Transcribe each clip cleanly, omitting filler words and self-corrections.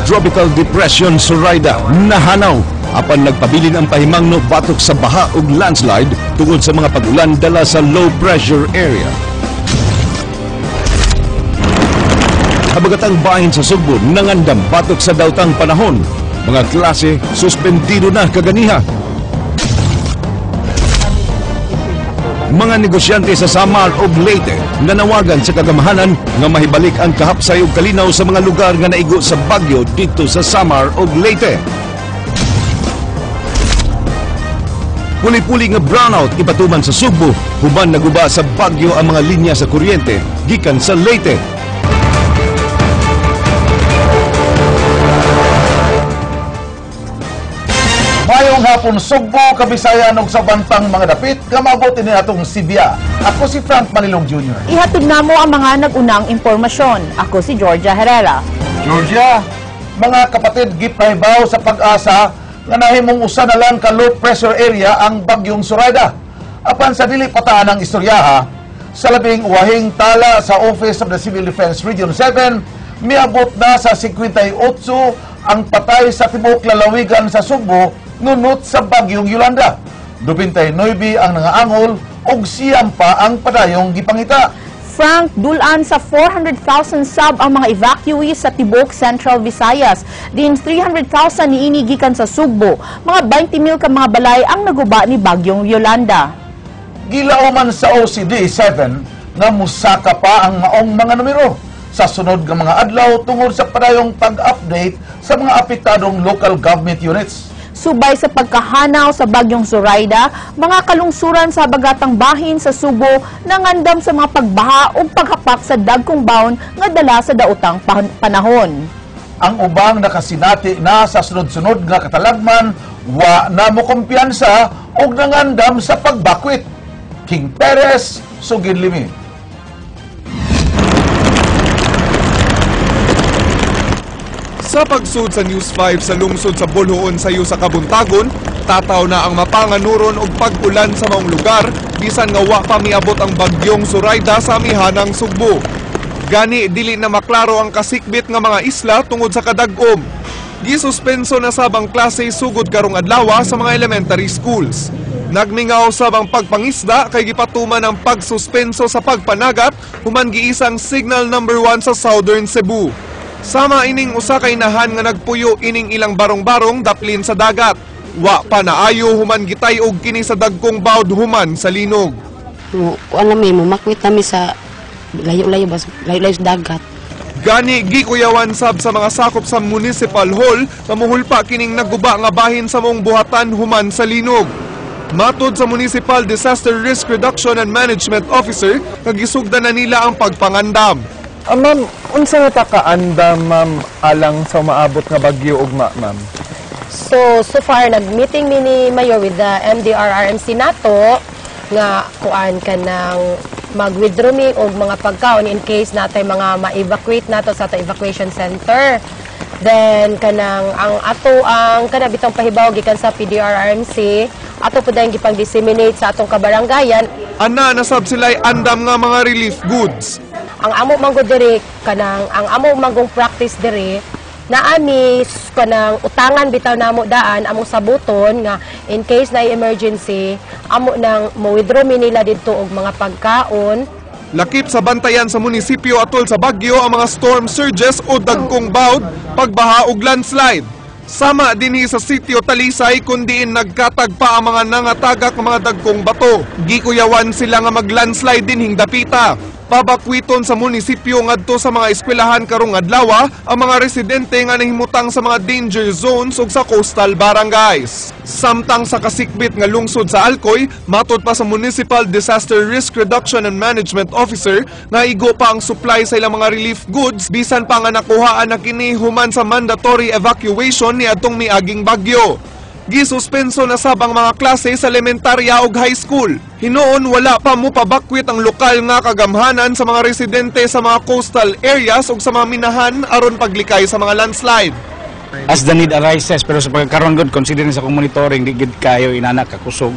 Tropical Depression Zoraida nahanaw apan nagpabilin ang pahimangno batok sa baha ug landslide tungod sa mga pag-ulan dala sa low pressure area. Habagatang bahin sa Sugbo nangandam batok sa daotang panahon. Mga klase suspendido na kaganiha. Mga negosyante sa Samar ug Leyte nanawagan sa kagamahanan nga mahibalik ang kahapsay ug kalinaw sa mga lugar nga naigo sa bagyo dito sa Samar ug Leyte. Puli-puli nga brownout ipatuman sa Sugbo human naguba sa bagyo ang mga linya sa kuryente gikan sa Leyte. Mayong hapon Sugbo, Kabisayan ug sa bantang mga dapit nga maabot ini atong Sibya. Ako si Frank Manilong Jr. Ihatod namo ang mga nag-unang impormasyon. Ako si Georgia Herrera. Georgia, mga kapatid, gipahibaw sa Pag-asa nga nahimong usa na lang ka low pressure area ang bagyong Zoraida. Apan sa dili pataan ang istoryaha, sa labing uwahing tala sa Office of the Civil Defense Region 7, miabot na sa 58 ang patay sa tibuok lalawigan sa Sugbo nunot sa bagyong Yolanda. 99 ang nangaangol ug 9 pa ang padayong gipangita. Frank, dulan sa 400,000 sab ang mga evacuees sa tibuok Central Visayas. Din 300,000 niini gikan sa Sugbo. Mga 20,000 ka mga balay ang naguba ni bagyong Yolanda. Gilauman sa OCD 7 nga musaka pa ang maong mga numero sa sunod nga mga adlaw tungod sa padayong pag-update sa mga apektadong local government units. Subay sa pagkahanaw sa bagyong Zoraida, mga kalungsuran sa bagatang bahin sa Sugbo nangandam sa mga pagbaha o paghapak sa dagkong baon nga dala sa daotang panahon. Ang ubang nakasinati na sa sunod-sunod nga katalagman, wa na mo kumpiyansa og nangandam sa pagbakwit. King Perez, Sugid Limi. Sa pagsud sa News 5 sa lungsod sa Boljoon sayo sa Kabuntagon, tataw na ang mapanganuron og pag-ulan sa maong lugar bisan nga wa pa miabot ang bagyong Zoraida sa amihanang Sugbo. Gani dili na maklaro ang kasikbit nga mga isla tungod sa kadag-om. Gisuspenso na sab ang klase sugod karong adlaw sa mga elementary schools. Nagmingaw sab ang pagpangisda kay gipatuman ang pagsuspenso sa pagpanagat human giisang signal number 1 sa Southern Cebu. Sama ining usa ka inahan nga nagpuyo ining ilang barong-barong daplin sa dagat. Wa pa naayo human gitay-og kini sa dagkong bawd human sa linog. Kuan na mi, mumakwit nami sa layo-layo bas, layo-layo sa dagat. Gani gikuyawan sab sa mga sakop sa Municipal Hall nga muhulpa kining naguba nga bahin sa mong buhatan human sa linog. Matod sa Municipal Disaster Risk Reduction and Management Officer, nga gisugdan na nila ang pagpangandam. Ma'am, unsa nga ta kaandam, ma'am, alang sa maabot nga bagyo ugma, ma'am? So far nag-meeting mi ni Mayor with the MDRRMC nato nga kuan ka ng mag-withdraw mi og mga pagkaon in case natay mga ma-evacuate nato sa ato evacuation center. Then kanang ang ato ang kana bitong pahibaw gikan sa PDRRMC ato pud dayong gipang-disseminate sa atong kabarangayan. Ana nasab sila'y andam nga mga relief goods. Ang amo manggod diri kanang ang amo manggong practice diri naami kanang utangan bitaw namo daan among sabuton nga in case na emergency amo nang mo-withdraw mi nila didto og mga pagkaon. Lakip sa bantayan sa munisipyo atol sa bagyo ang mga storm surges o dagkong bawd, pagbaha ug landslide. Sama dinhi sa sitio Talisay kundiin nagkatagpa ang mga nangatagak ng mga dagkong bato. Gikuyawan sila nga maglandslide dinhing dapita. Pabakwiton sa munisipyo ngadto sa mga eskwelahan karong adlaw ang mga residente nga nahimutang sa mga danger zones ug sa coastal barangays. Samtang sa kasikbit nga lungsod sa Alcoy, matod pa sa Municipal Disaster Risk Reduction and Management Officer nga igo pa ang supply sa ilang mga relief goods bisan pa nga nakuhaan na kini human sa mandatory evacuation niadtong miaging bagyo. Gisuspenso na sab ang mga klase sa elementarya ug high school. Hinuon wala pa mopabakwit ang lokal nga kagamhanan sa mga residente sa mga coastal areas ug sa mga minahan aron paglikay sa mga landslide. As the need arises, pero sa pagkaron good, considering sa akong monitoring, di gid kayo inana kakusog.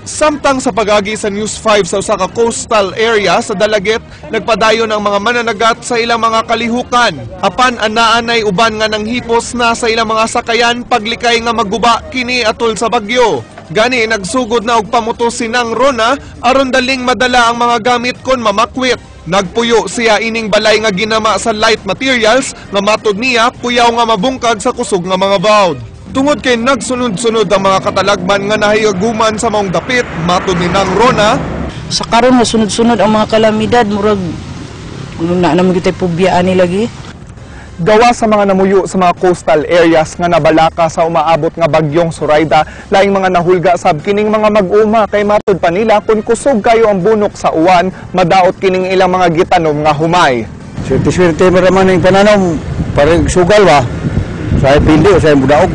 Samtang sa pagagi sa News 5 sa usa ka coastal area sa Dalaguete, nagpadayon ang mga mananagat sa ilang mga kalihukan. Apan anaa nay uban nga nanghipos na sa ilang mga sakayan paglikay nga maguba kini atol sa bagyo. Gani nagsugod na og pamuto si Nang Rona aron daling madala ang mga gamit kon mamakwit. Nagpuyo siya ining balay nga ginama sa light materials nga matod niya kuyaw nga mabungkag sa kusog nga mga bawd. Tungod kay nagsunod-sunod ang mga katalagman nga nahiaguman sa maong dapit, matod ni Nang Rona, Sa karon nga sunod-sunod ang mga kalamidad, murag na naman gyud tay pubiyaan ni lagi. Gawa sa mga namuyo sa mga coastal areas nga nabalaka sa umaabot nga bagyong Zoraida, laing mga nahulga sab kining mga mag-uma kay matud pa nila kung kusog kayo ang bunok sa uwan, madaot kining ilang mga gitanom nga humay. Swerte-swerte mo raman ang pananom, parang sugal ba? Sa pili o sa budaog.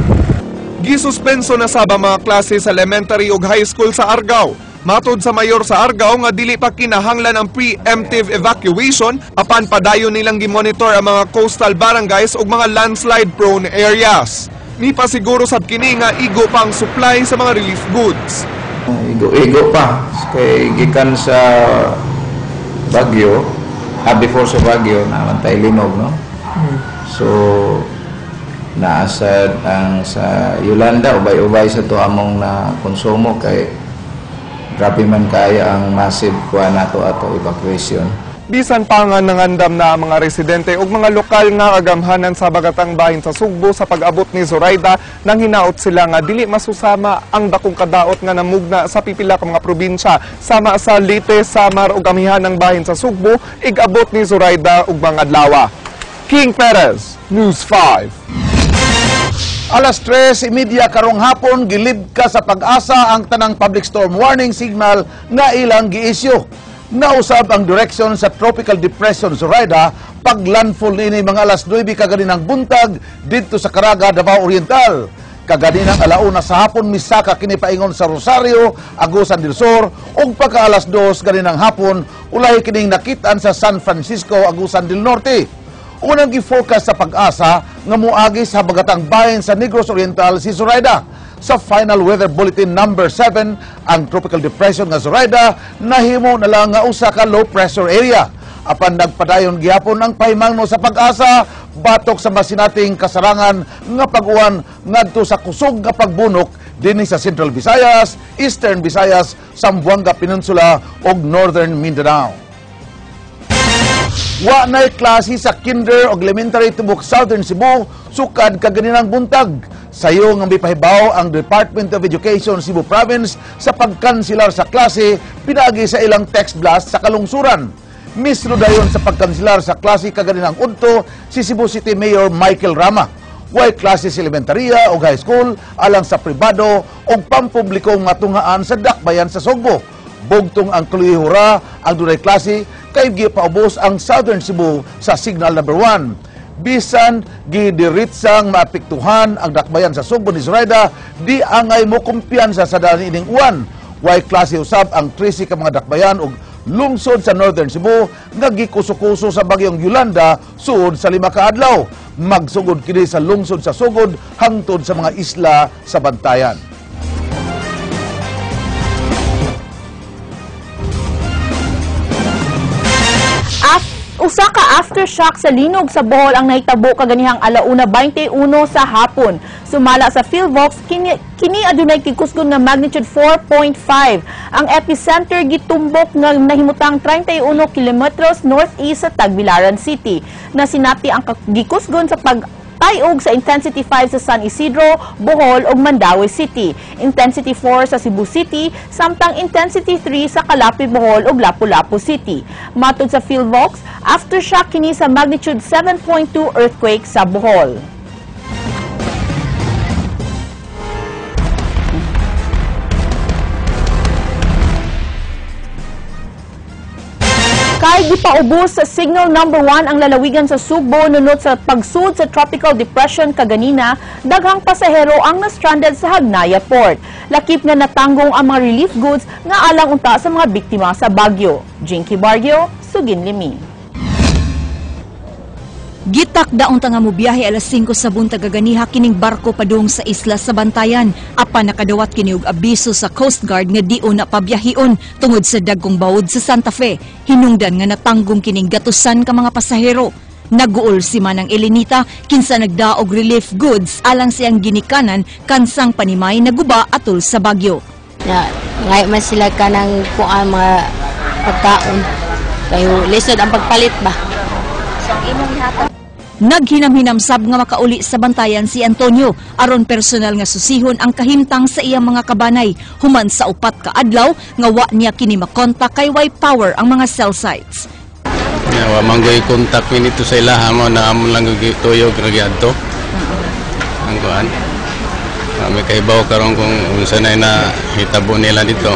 Gisuspenso na sab ang mga klase sa elementary ug high school sa Argao. Matod sa mayor sa Argao nga dili pa kinahanglan ang preemptive evacuation apan padayon nilang gimonitor ang mga coastal barangays ug mga landslide prone areas. Nipasiguro sab kini nga igo pa ang supply sa mga relief goods. Igo-igo pa kay gikan sa Bagyo, before sa Bagyo naman tay linog, no? So naasad ang sa Yolanda, ubay-ubay sa to among na konsumo kay grabe man kaya ang massive kuha nato ato evacuation. Bisan pa nga nangandam na ang mga residente ug mga lokal nga kagamhanan sa bagatang bahin sa Sugbo sa pag-abot ni Zoraida, nang hinaot sila nga dili masusama ang dakong kadaot nga namugna sa pipila ka mga probinsya sama sa Leyte, Samar ug amihan ng bahin sa Sugbo ig-abot ni Zoraida ug mga adlaw. King Perez, News 5. Alas 3:30 karong hapon, gilibka sa Pag-asa ang tanang public storm warning signal nga ilang giisyu. Nausab ang direction sa Tropical Depression Zoraida pag landfall niini mga alas 9 kaganinang buntag didto sa Caraga, Davao Oriental. Kaganinang alauna sa hapon misaka kini paingon sa Rosario, Agusan del Sur, ug pagka alas 2 ganinang hapon ulahi kining nakitaan sa San Francisco, Agusan del Norte. Unang gi-forecast sa Pag-asa nga moagi sa bagatang bahin sa Negros Oriental si Zoraida. Sa final weather bulletin number 7, ang tropical depression nga Zoraida nahimo na lang nga usa ka low pressure area. Apan nagpadayon gihapon ang pahimangno sa Pag-asa batok sa masinating kasarangan nga pag-uwan ngadto sa kusog nga pagbunok dinhi sa Central Visayas, Eastern Visayas, Zamboanga Peninsula ug Northern Mindanao. Wa nay klase sa kinder o elementary tibok Southern Cebu sukad kaganinang buntag. Sayo nga mipahibaw ang Department of Education Cebu Province sa pagkanselar sa klase pinaagi sa ilang text blast sa kalungsuran. Mismo dayon sa pagkanselar sa klase kaganinang udto si Cebu City Mayor Michael Rama. Way klase sa elementarya o high school alang sa pribado o pampublikong matunghaan sa dakbayan sa Sugbo. Bugtong ang Kolehiyo ang dunay klase kay gipaubos ang Southern Cebu sa signal number 1. Bisan gidiritsang maapektuhan ang dakbayan sa Sugbo ni Zoraida, di angay mo kumpiyansa sa daan ining uwan. Way klase usab ang 13 ka mga dakbayan og lungsod sa Northern Cebu nga gikuso-kuso sa bagyong Yolanda suod sa 5 ka adlaw. Magsugod kini sa lungsod sa Sugod hangtod sa mga isla sa Bantayan. Usa ka aftershock sa linog sa Bohol ang nahitabo kaganihang alauna 21 sa hapon. Sumala sa Phivolcs, kini adunay gikusgon nga magnitude 4.5. Ang epicenter gitumbok nga nahimutang 31 kilometros northeast sa Tagbilaran City. Nasinati ang gikusgon sa pagtayog sa intensity 5 sa San Isidro, Bohol ug Mandaue City. Intensity 4 sa Cebu City, samtang intensity 3 sa Calape, Bohol ug Lapu-Lapu City. Matod sa Phivolcs, aftershock kini sa magnitude 7.2 earthquake sa Bohol. Kay gipaubos sa signal number 1 ang lalawigan sa Sugbo nunot sa pagsud sa tropical depression kaganina, daghang pasahero ang na-stranded sa Hagnaya Port. Lakip nga natanggong ang mga relief goods nga alang unta sa mga biktima sa bagyo. Jinky Barrio, Sugin Limi. Gitakda unta nga mobiyahe alas 5 sa buntag kaganiha kining barko padung sa isla sa Bantayan. Apan nakadawat kini og abiso sa Coast Guard nga dion na pabyahion tungod sa dagkong bawod sa Santa Fe. Hinungdan nga natanggong kining gatusan ka mga pasahero. Naguol si Manang Elenita kinsa nagdaog relief goods alang siyang ginikanan kansang panimay naguba atol sa bagyo. Ya, ngayo man sila kanang kuan mga pagkaon. Kayo lisod ang pagpalit ba. Naghinam-hinam sab nga makauli sa Bantayan si Antonio aron personal nga susihon ang kahimtang sa iyang mga kabanay human sa 4 ka adlaw nga wa niya kini makontak kay way power ang mga cell sites. Ya, wa man goy contact mi nito sa ilaha mo na amon lang gyud tuyog ra gyadto. Ang kuan. Kami kahibaw karon kung unsa na na hitabo nila dito.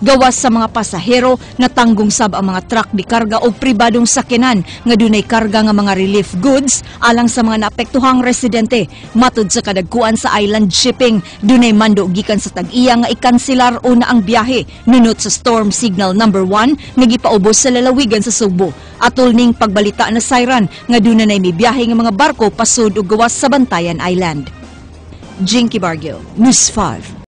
Gawas sa mga pasahero, natanggong sab ang mga truck di karga o pribadong sakyanan nga dunay karga nga mga relief goods alang sa mga naapektuhang residente. Matud sa kadagkuan sa island shipping, dunay mando gikan sa tag-iya nga ikanselar una ang biyahe nunot sa storm signal number 1 nga gipaubos sa lalawigan sa Sugbo. Atol ning pagbalita na siren nga dunay mibiyahe nga mga barko pasud og gawas sa Bantayan Island. Jinky Bargil, News 5.